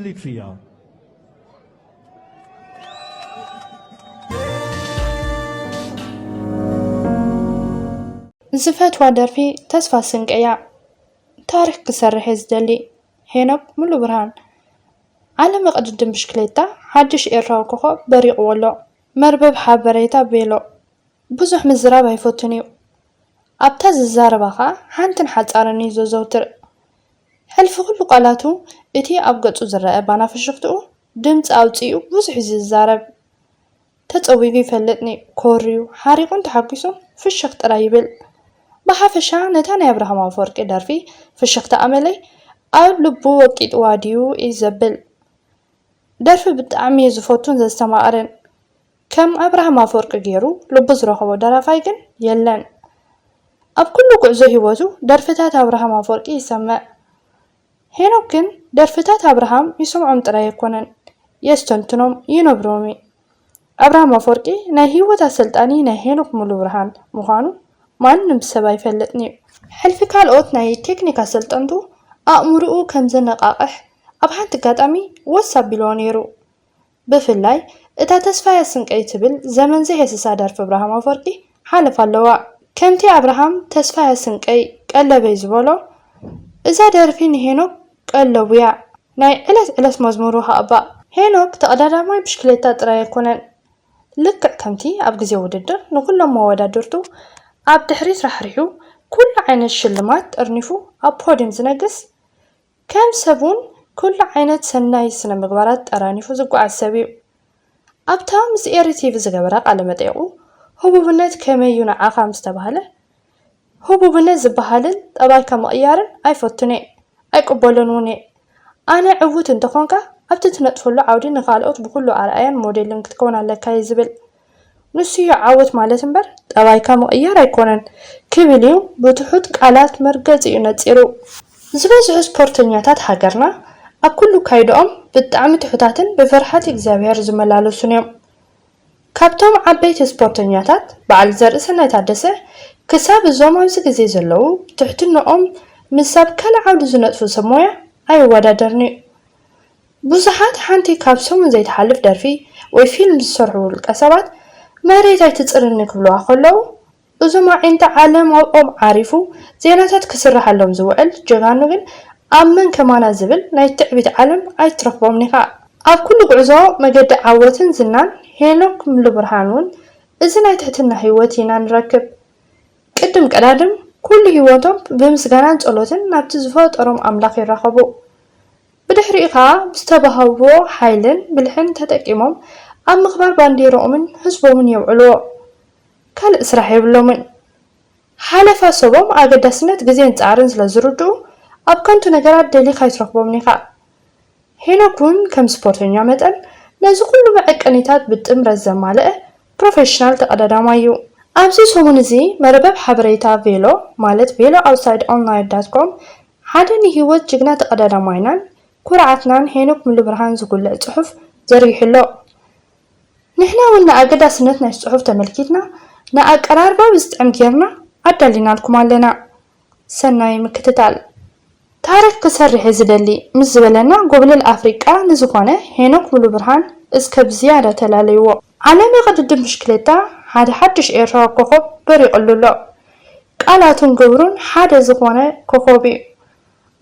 Lied för jer. ዝፈትዋ ደርፊ ተስፋ ስንቀያ። ታሪክ ክሰርሕ እየ ዝደሊ። ሄኖክ ሙሉ ብርሃን። ዓለም ቅድድም ብሽክሌታ ሓድሽ ኤርትራዊ ኮኸብ በሪቕዎ ኣሎ። መርበብ ሓበሬታ ቬሎ ብዙሕ ምዝራብ ኣይፈቱን እዩ። ኣብታ ዝዛረባ ኸኣ ሓንትን ሓጻርን እዩ ዘዘውትር። ሕልፊ ኩሉ ቃላቱ እቲ ኣብ ገጹ ዝረኣ ባና ፍሽኽትኡ ድምጺ ኣውጺኡ ብዙሕ እዩ ዝዛረብ። ተጸዊጉ ይፈልጥኒ፣ ኮርዩ፣ ሓሪቑን ተሓጒሱን ፍሽኽ ጥራይ ይብል። ብሓፈሻ ነታ ናይ ኣብርሃም ኣፈወርቂ ደርፊ ፍሽኽታ ኣመለይ ኣብ ልቡ ወቂጥዋ ድዩ እዩ ዘብል። ደርፊ ብጣዕሚ እየ ዝፈቱን ዘስተማቕርን። ከም ኣብርሃም ኣፈወርቂ ገይሩ ልቡ ዝረኸቦ ደራፋይ ግን የለን። ኣብ ኩሉ ጉዕዞ ህይወቱ ደርፍታት ኣብርሃም ኣፈወርቂ ይሰምዕ። ሄኖክ ግን ደርፍታት ኣብርሃም ይሰምዖም ጥራይ ኣይኮነን፣ የስተንትኖም ይነብሮም እዩ። ኣብርሃም ኣፈወርቂ ናይ ህይወት ኣሰልጣኒ ናይ ሄኖክ ሙሉ ብርሃን ምዃኑ ማንም ሰብ ኣይፈልጥን እዩ። ሕልፊ ካልኦት ናይ ቴክኒክ ኣሰልጠንቱ ኣእምርኡ ከም ዘነቓቕሕ ኣብ ሓንቲ ኣጋጣሚ ወስ ኣቢልዎ ነይሩ። ብፍላይ እታ ተስፋያ ስንቀይ ትብል ዘመን ዘየስሳ ደርፊ ኣብርሃም ኣፈወርቂ ሓለፋ ኣለዋ። ከምቲ ኣብርሃም ተስፋያ ስንቀይ ቀለበይ ዝበሎ፣ እዛ ደርፊ ንሄኖክ ቀለቡያ፣ ናይ ዕለት ዕለት መዝሙሩ ሃባ። ሄኖክ ተቐዳዳማይ ብሽክሌታ ጥራይ ኣይኮነን። ልክዕ ከምቲ ኣብ ግዜ ውድድር ንኹሎም መወዳድርቱ ኣብ ድሕሪት ራሕሪሑ ኩሉ ዓይነት ሽልማት ጠርኒፉ ኣብ ፖድየም ዝነግስ፣ ከም ሰብ እውን ኩሉ ዓይነት ሰናይ ስነ ምግባራት ጠራኒፉ ዝጓዓዝ ሰብ እዩ። ኣብታ ምስ ኤሪ ቲቪ ዝገበራ ቃለ መጠይቑ፣ ህቡብነት ከመይ እዩ ንዓኻ ምስ ተባህለ፣ ህቡብነት ዝበሃልን ጠባይካ ምቕያርን ኣይፈቱን እየ፣ ኣይቅበሎን እውን እየ። ኣነ ዕዉት እንተኾንካ ኣብቲ ትነጥፈሉ ዓውዲ ንኻልኦት ብኹሉ ኣርኣያን ሞዴልን ክትከውን ኣለካ እዩ ዝብል። ንሱ እዩ ዓወት ማለት እምበር ጠባይካ ምቕያር ኣይኮነን ክብል እዩ ብትሑት ቃላት መርገጺኡ ነጺሩ። ዝበዝሑ ስፖርተኛታት ሃገርና ኣብ ኩሉ ካይድኦም ብጣዕሚ ትሑታትን ብፍርሓት እግዚኣብሔር ዝመላለሱን እዮም። ካብቶም ዓበይቲ ስፖርተኛታት በዓል ዘርእሰናይ ታደሰ ክሳብ እዞም ኣብዚ ግዜ ዘለዉ ትሕትንኦም ምስ ኣብ ካልእ ዓውዲ ዝነጥፉ ሰብ ሞያ ኣይወዳደርን እዩ። ብዙሓት ሓንቲ ካብ ሰሙን ዘይትሓልፍ ደርፊ ወይ ፊልም ዝሰርሑ ውልቀ ሰባት መሬት ኣይትጽርኒ ክብልዋ ከለዉ፣ እዞም ኣዒንቲ ዓለም ኣብኦም ዓሪፉ ዜናታት ክስርሓሎም ዝውዕል ጀጋኑ ግን ኣብ መን ከማና ዝብል ናይ ትዕቢት ዓለም ኣይትረኽቦምን ኢኻ። ኣብ ኩሉ ጉዕዞ መገዲ ዓወትን ዝናን ሄኖክ ሙሉብርሃን እውን እዚ ናይ ትሕትና ህይወት ኢና ንረክብ። ቅድም ቀዳድም ኩሉ ህይወቶም ብምስጋናን ጸሎትን ናብቲ ዝፈጠሮም ኣምላኽ ይራኸቡ። ብድሕሪኡ ኸኣ ብዝተባህዎ ሓይልን ብልሕን ተጠቂሞም ኣብ ምኽባር ባንዴርኦምን ህዝቦምን የውዕልዎ። ካልእ ስራሕ የብሎምን። ሓለፋ ሰቦም ኣገዳስነት ግዜን ጻዕርን ስለ ዝርድኡ ኣብ ከንቱ ነገራት ደሊኻ ኣይትረኽቦምን ኢኻ። ሄኖክ እውን ከም ስፖርተኛ መጠን ነዚ ኩሉ መዐቀኒታት ብጥምረት ዘማልአ ፕሮፌሽናል ተቐዳዳማይ እዩ። ኣብዚ ሰሙን እዚ መርበብ ሓበሬታ ቬሎ ማለት ቬሎ ኣውትሳይድ ኦንላይን ዳት ኮም ሓደ ንህይወት ጅግና ተቐዳዳማይናን ኩርዓትናን ሄኖክ ሙሉብርሃን ዝጉልዕ ጽሑፍ ዘርጊሑ ኣሎ። ንሕና እውን ንኣገዳስነት ናይ ጽሑፍ ተመልኪትና ንኣቀራርባ ብዝጥዕም ጌርና ኣዳሊናልኩም ኣለና። ሰናይ ምክትታል። ታሪክ ክሰርሕ እየ ዝደሊ ምስ ዝበለና ጎብለል ኣፍሪቃ ንዝኾነ ሄኖክ ሙሉብርሃን እስከ ብዝያዳ ተላለይዎ። ዓለም ቅድድም ብሽክሌታ ሓደ ሓድሽ ኤርትራዊ ኮኸብ በሪቕሉ ኣሎ። ቃላቱን ግብሩን ሓደ ዝኾነ ኮኸብ እዩ።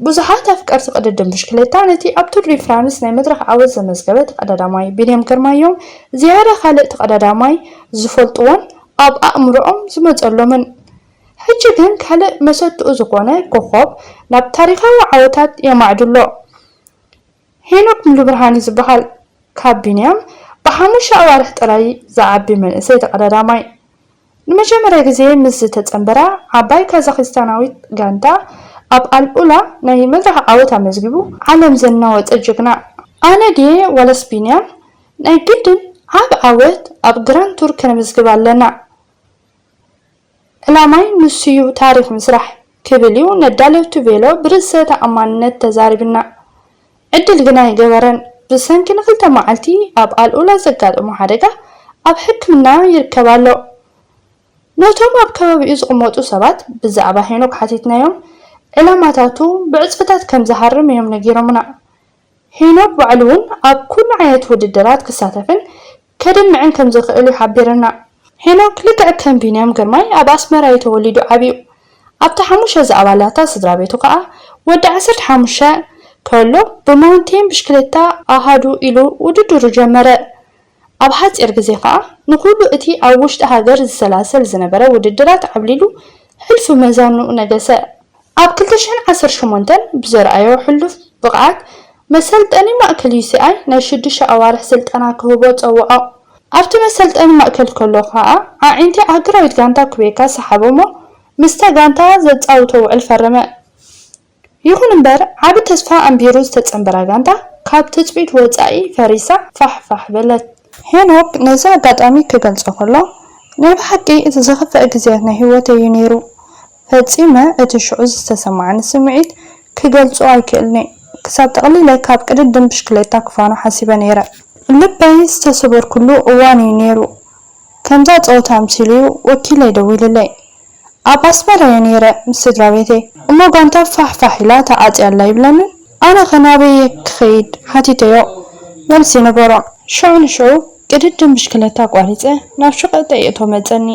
ብዙሓት ኣፍቀርቲ ቅድድም ብሽክሌታ ነቲ ኣብ ቱር ዲ ፍራንስ ናይ መድረኽ ዓወት ዘመዝገበ ተቐዳዳማይ ቢንያም ግርማይ እዮም ዝያዳ ካልእ ተቐዳዳማይ ዝፈልጥዎን ኣብ ኣእምሮኦም ዝመጸሎምን። ሕጂ ግን ካልእ መሰትኡ ዝኾነ ኮኾብ ናብ ታሪኻዊ ዓወታት የማዕዱ ኣሎ። ሄኖክ ሙሉብርሃን እዩ ዝበሃል። ካብ ቢንያም ብሓሙሽተ ኣዋርሕ ጥራይ ዝዓቢ መንእሰይ ተቐዳዳማይ። ንመጀመርያ ግዜ ምስ ዝተጸንበራ ዓባይ ካዛኺስታናዊት ጋንታ ኣብ ኣልኡላ ናይ መድረኽ ዓወት ኣመዝጊቡ ዓለም ዘናወጸ ጅግና። ኣነ ድየ ዋላስ ቢንያም ናይ ግድን ዓቢ ዓወት ኣብ ግራንድ ቱር ከነመዝግብ ኣለና። ዕላማይ ንሱ'ዩ ታሪኽ ምስራሕ ክብል እዩ ነዳለውቲ ቬሎ ብርእሰ ተኣማንነት ተዛሪብና። ዕድል ግና ኣይገበረን። ብሰንኪ ንክልተ መዓልቲ ኣብ ኣልኡላ ዘጋጠሞ ሓደጋ ኣብ ሕክምና ይርከብ ኣሎ። ነቶም ኣብ ከባቢኡ ዝቕመጡ ሰባት ብዛዕባ ሄኖክ ሓቲትናዮም ዕላማታቱ ብዕጽፍታት ከም ዝሃርም እዮም ነጊሮምና። ሄኖክ ባዕሉ እውን ኣብ ኩሉ ዓይነት ውድድራት ክሳተፍን ከድምዕን ከም ዝኽእል እዩ ሓቢርና። ሄኖክ ልክዕ ከም ቢንያም ግርማይ ኣብ ኣስመራ እዩ ተወሊዱ ዓብዩ። ኣብታ ሓሙሽተ ዝኣባላታ ስድራ ቤቱ ከኣ ወዲ ዓሰርተ ሓሙሽተ ከሎ ብማውንቴን ብሽክለታ ኣሃዱ ኢሉ ውድድሩ ጀመረ። ኣብ ሓጺር ግዜ ከኣ ንኹሉ እቲ ኣብ ውሽጢ ሃገር ዝሰላሰል ዝነበረ ውድድራት ዓብሊሉ ሕልፊ መዛኑ ነገሰ። ኣብ ክልተ ሽሕን ዓሰርተ ሸሞንተን ብዘርኣዮ ሕሉፍ ብቕዓት መሰልጠኒ ማእከል ዩ ሲ ኣይ ናይ ሽዱሽተ ኣዋርሕ ስልጠና ክህቦ ጸውዖ። ኣብቲ መሰልጠኒ ማእከል ከሎ ከኣ ኣዒንቲ ኣህጉራዊት ጋንታ ኩቤካ ሰሓቦ እሞ ምስታ ጋንታ ዘጻውቶ ውዕል ፈረመ። ይኹን እምበር ዓቢ ተስፋ ኣንቢሩ ዝተጸንበራ ጋንታ ካብ ትጽቢት ወጻኢ ፈሪሳ ፋሕ ፋሕ በለት። ሄኖክ ነዚ ኣጋጣሚ ክገልጾ ከሎ፣ ናይ ብሓቂ እቲ ዘኽፍእ ግዜያት ናይ ህይወተይ እዩ ነይሩ። ፈጺመ እቲ ሽዑ ዝተሰማዓኒ ስምዒት ክገልጾ ኣይክእልን'የ። ክሳብ ጠቕሊለ ካብ ቅድድም ብሽክሌታ ክፋኖ ሓሲበ ነይረ። ልበይ ዝተሰበርኩሉ እዋን እዩ ነይሩ። ከምዛ ጸወታ ኣምሲሉ'ዩ ወኪለይ ደዊሉለይ። ኣብ ኣስመራ እየ ነይረ ምስ ስድራ ቤተይ። እሞ ጋንታ ፋሕ ፋሕ ኢላ ተዓጽያ ኣላ ይብለንን። ኣነኸ ናበይ እየ ክኸይድ ሓቲተዮ። መልሲ ኣይነበሮን። ሽዑ ንሽዑ ቅድድም ብሽክለታ ኣቋሪጸ ናብ ሸቐጠይ እእቶ መጸኒ።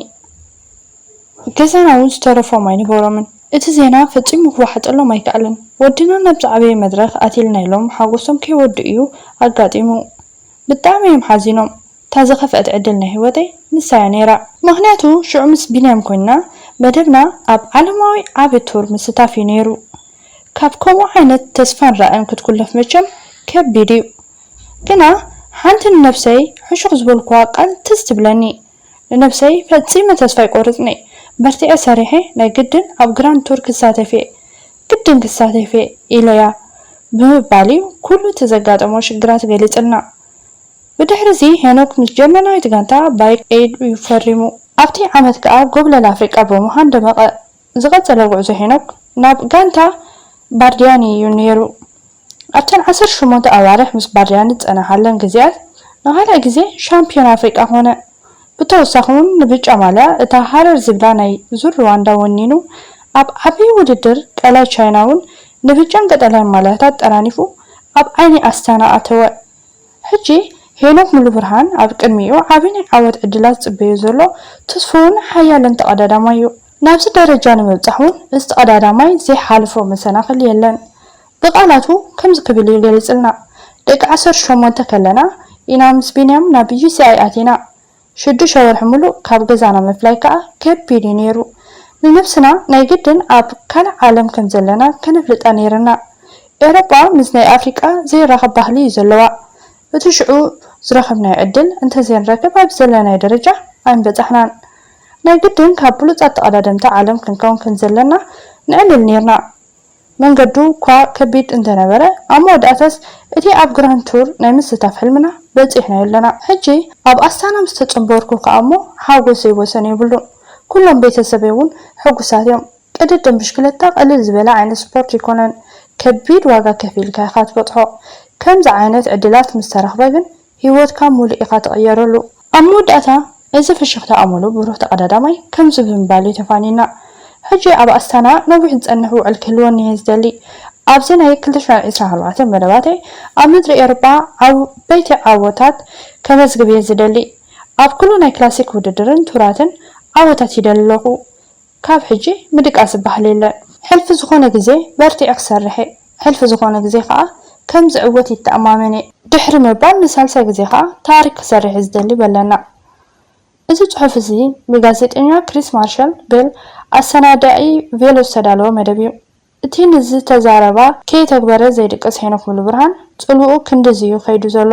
ገዛና እውን ዝተረፎም ኣይነበሮምን። እቲ ዜና ፈጺሙ ክወሓጠሎም ኣይከኣለን። ወድና ናብ ዝዓበየ መድረኽ ኣትልና ኢሎም ሓጎሶም ከይወድኡ እዩ ኣጋጢሙ። ብጣዕሚ እዮም ሓዚኖም። እታ ዝኸፍአት ዕድል ናይ ህይወተይ ንሳ እያ ነይራ። ምኽንያቱ ሽዑ ምስ ቢንያም ኮይንና መደብና ኣብ ዓለማዊ ዓቢ ቱር ምስታፍ እዩ ነይሩ። ካብ ከምኡ ዓይነት ተስፋን ራእን ክትኩለፍ መቸም ከቢድ እዩ። ግና ሓንቲ ንነብሰይ ሕሹኽ ዝበልኩዋ ቃል ትዝ ትብለኒ። ንነብሰይ ፈጺመ ተስፋ ኣይቆርጽን'የ። በርቲዐ ሰሪሐ ናይ ግድን ኣብ ግራንድ ቱር ክሳተፍ እየ። ግድን ክሳተፍ እየ ኢለያ ብምባል እዩ ኩሉ እቲ ዘጋጠሞ ሽግራት ገሊጽልና። ብድሕሪ እዚ ሄኖክ ምስ ጀርመናዊት ጋንታ ባይክ ኤድ እዩ ፈሪሙ። ኣብቲ ዓመት ከኣ ጎብለል ኣፍሪቃ ብምዃን ደመቐ። ዝቐጸለ ጉዕዞ ሄኖክ ናብ ጋንታ ባርዲያኒ እዩ ነይሩ። ኣብተን ዓሰርተ ሸሞንተ ኣዋርሕ ምስ ባርዲያኒ ዝጸንሓለን ግዜያት ንኻልኣይ ግዜ ሻምፒዮን ኣፍሪቃ ኾነ። ብተወሳኺ እውን ንብጫ ማልያ እታ ሃረር ዝብላ ናይ ዙር ሩዋንዳ ወኒኑ ኣብ ዓብዪ ውድድር ቀላይ ቻይና እውን ንብጫን ቀጠልያን ማልያታት ጠራኒፉ ኣብ ዓይኒ ኣስታና ኣተወ። ሕጂ ሄኖክ ሙሉብርሃን ኣብ ቅድሚኡ ዓቢ ናይ ዓወት ዕድላት ዝጽበዮ ዘሎ ትስፉውን ሓያልን ተቐዳዳማይ እዩ። ናብዚ ደረጃ ንምብጻሕ እውን እዚ ተቐዳዳማይ ዘይሓልፎ መሰናኽል የለን። ብቓላቱ ከምዚ ክብል እዩ ገሊጽልና፣ ደቂ ዓሰርተ ሸሞንተ ከለና ኢና ምስ ቢንያም ናብ ዩ ሲ ኣይ ኣቲና። ሽዱሽተ ወርሒ ሙሉእ ካብ ገዛና ምፍላይ ከኣ ከቢድ እዩ ነይሩ። ንነብስና ናይ ግድን ኣብ ካልእ ዓለም ከም ዘለና ከነፍልጣ ነይርና። ኤውሮጳ ምስ ናይ ኣፍሪቃ ዘይራኸብ ባህሊ እዩ ዘለዋ። እቲ ሽዑ ዝረኸብናዮ ዕድል እንተዘይንረክብ ኣብ ዘለናዮ ደረጃ ኣይምበጻሕናን። ናይ ግድን ካብ ብሉጻት ተቐዳደምቲ ዓለም ክንከውን ከም ዘለና ንዕልል ነይርና። መንገዱ እኳ ከቢድ እንተነበረ፣ ኣብ መወዳእታስ እቲ ኣብ ግራንድ ቱር ናይ ምስታፍ ሕልምና በጺሕናዮ ኣለና። ሕጂ ኣብ ኣስታና ምስ ተጸንበርኩ ከኣ እሞ ሓጎሰይ ወሰን የብሉን። ኩሎም ቤተሰበይ እውን ሕጉሳት እዮም። ቅድድም ብሽክለታ ቀልል ዝበለ ዓይነት ስፖርት ኣይኮነን። ከቢድ ዋጋ ከፊልካ ኢኻ ትበጽሖ። ከምዚ ዓይነት ዕድላት ምስ ተረኽበ ግን ህይወትካ ሙሉእ ኢኻ ትቕየረሉ። ኣብ መወዳእታ እዚ ፍሽኽታ ኣመሉ ብሩህ ተቐዳዳማይ ከምዚ ብምባል እዩ ተፋንዩና። ሕጂ ኣብ ኣስታና ነዊሕ ዝጸንሕ ውዕል ክህልወኒ እየ ዝደሊ። ኣብዚ ናይ ክልተ ሽሕን ዕስራን ኣርባዕተን መደባተይ ኣብ ምድሪ ኤውሮጳ ዓበይቲ ዓወታት ከመዝግብ እየ ዝደሊ። ኣብ ኩሉ ናይ ክላሲክ ውድድርን ቱራትን ዓወታት ይደሊ ኣለኹ። ካብ ሕጂ ምድቃስ ዝበሃል የለን። ሕልፊ ዝኾነ ግዜ በርቲዐ ክሰርሕ እየ። ሕልፊ ዝኾነ ግዜ ከኣ ከም ዝዕወት ይተኣማመን እየ። ድሕሪ ምባል ንሳልሳይ ግዜ ከኣ ታሪክ ክሰርሕ እየ ዝደሊ በለና። እዚ ጽሑፍ እዚ ብጋዜጠኛ ክሪስ ማርሻል ቤል ኣሰናዳኢ ቬሎ ዝተዳለወ መደብ እዩ። እቲ ንዝተዛረባ ከይተግበረ ዘይድቅስ ሄኖክ ሙሉብርሃን ጽልውኡ ክንድዚ እዩ ከይዱ ዘሎ።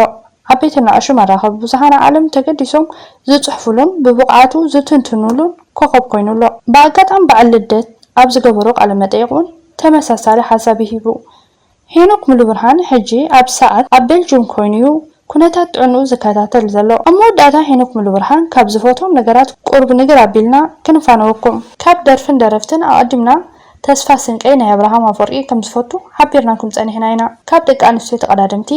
ዓበይቲ ንኣሽቱ መራኸቢ ብዙሃን ዓለም ተገዲሶም ዝጽሕፉሉን ብብቕዓቱ ዝትንትኑሉን ኮኸብ ኮይኑ ኣሎ። ብኣጋጣሚ በዓል ልደት ኣብ ዝገበሮ ቃለ መጠይቕ እውን ተመሳሳሊ ሓሳብ ይሂቡ። ሄኖክ ሙሉብርሃን ሕጂ ኣብ ሰዓት ኣብ ቤልጅም ኮይኑ እዩ ኩነታት ጥዕንኡ ዝከታተል ዘሎ። ኣብ መወዳእታ ሄኖክ ሙሉብርሃን ካብ ዝፈትዎም ነገራት ቁሩብ ንግር ኣቢልና ክንፋነወኩም። ካብ ደርፍን ደረፍትን ኣቐዲምና ተስፋ ስንቀይ ናይ ኣብርሃም ኣፈወርቂ ከም ዝፈቱ ሓቢርናኩም ጸኒሕና ኢና። ካብ ደቂ ኣንስትዮ ተቐዳደምቲ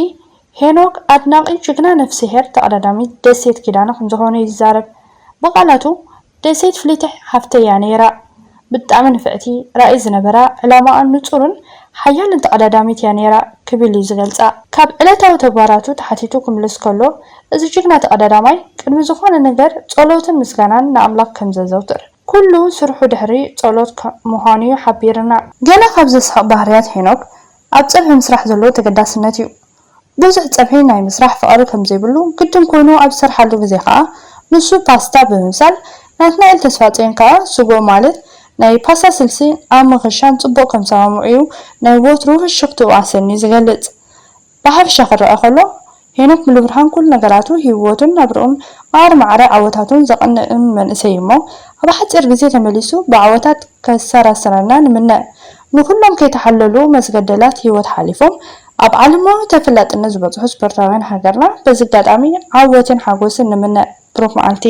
ሄኖክ ኣድናቒ ጅግና ነፍስሄር ተቐዳዳሚት ደሴት ኪዳነ ከም ዝኾነ እዩ ዝዛረብ። ብቓላቱ ደሴት ፍልይቲ ሓፍተይ እያ ነይራ። ብጣዕሚ ንፍዕቲ፣ ራእይ ዝነበራ፣ ዕላማኣ ንጹርን ሓያልን ተቐዳዳሚት እያ ነይራ ክብል እዩ ዝገልጻ። ካብ ዕለታዊ ተግባራቱ ተሓቲቱ ክምልስ ከሎ፣ እዚ ጅግና ተቐዳዳማይ ቅድሚ ዝኾነ ነገር ጸሎትን ምስጋናን ንኣምላኽ ከም ዘዘውትር፣ ኩሉ ስርሑ ድሕሪ ጸሎት ከ-፣ ምዃኑ እዩ ሓቢርና። ገለ ካብ ዘስሕቕ ባህርያት ሄኖክ፣ ኣብ ጸብሒ ምስራሕ ዘለዎ ተገዳስነት እዩ። ብዙሕ ጸብሒ ናይ ምስራሕ ፍቕሪ ከም ዘይብሉ ግድን ኮይኑ ኣብ ዝሰርሓሉ ግዜ ከኣ፣ ንሱ ፓስታ ብምብሳል፣ ናትናኤል ተስፋጽዮን ከኣ ስጎ ማለት ናይ ፓስታ ስልሲ ኣብ ምኽሻን ጽቡቕ ከም ዝሰማምዑ እዩ ናይ ወትሩ ፍሽኽትኡ ኣሰንዩ ዝገልጽ። ብሓፈሻ ክረኣ ከሎ፣ ሄኖክ ሙሉብርሃን ኩሉ ነገራቱ፣ ህይወቱን ናብርኡን፣ ማዕረ ማዕረ ዓወታቱን ዘቕንእን መንእሰይ እሞ፣ ኣብ ሓጺር ግዜ ተመሊሱ ብዓወታት ከሰራስረና ንምነ። ንኹሎም ከይተሓለሉ መስገደላት ህይወት ሓሊፎም ኣብ ዓለማዊ ተፈላጥነት ዝበጽሑ ስፖርታውያን ሃገርና በዚ ኣጋጣሚ ዓወትን ሓጎስን ንምነ። ብሩኽ መዓልቲ።